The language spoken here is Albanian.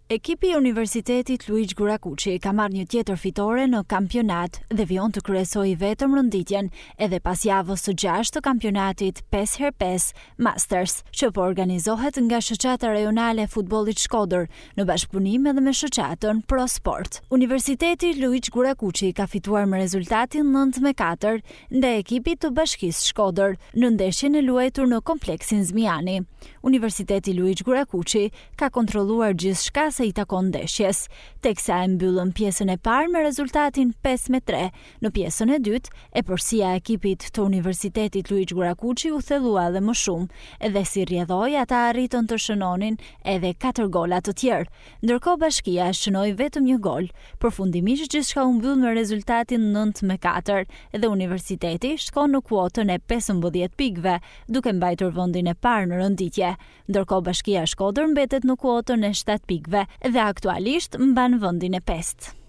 Ekipi i Universitetit Luigj Gurakuqi ka marrë një tjetër fitore në kampionat dhe vijon të kryesojë i vetëm renditjen edhe pas javës së gjashtë të kampionatit 5x5 Masters, që po organizohet nga Shoqata Rajonale e Futbollit Shkodër në bashkëpunim edhe me shoqatën Pro Sport. Universiteti Luigj Gurakuqi ka fituar me rezultatin 9-4 ndaj ekipit të Bashkisë Shkodër në ndeshjen e luajtur në kompleksin Zmijani. Universiteti Luigj Gurakuqi ka kontrolluar gjithçka sa i takon ndeshjes, teksa e mbyllën pjesën e parë me rezultatin 5-3. Në pjesën e dytë, epërsia e ekipit të Universitetit Luigj Gurakuqi u thellua edhe më shumë dhe si rrjedhojë ata arritën të shënonin edhe 4 gola të tjerë. Ndërkohë Bashkia shënoi vetëm një gol. Përfundimisht gjithçka u mbyll me rezultatin 9-4 dhe Universiteti shkon në kuotën e 15 pikëve, duke mbajtur vendin e parë në renditje. Ndërkohë Bashkia Shkodër mbetet në kuotën e 7 pikëve dhe aktualisht mban vendin e pestë.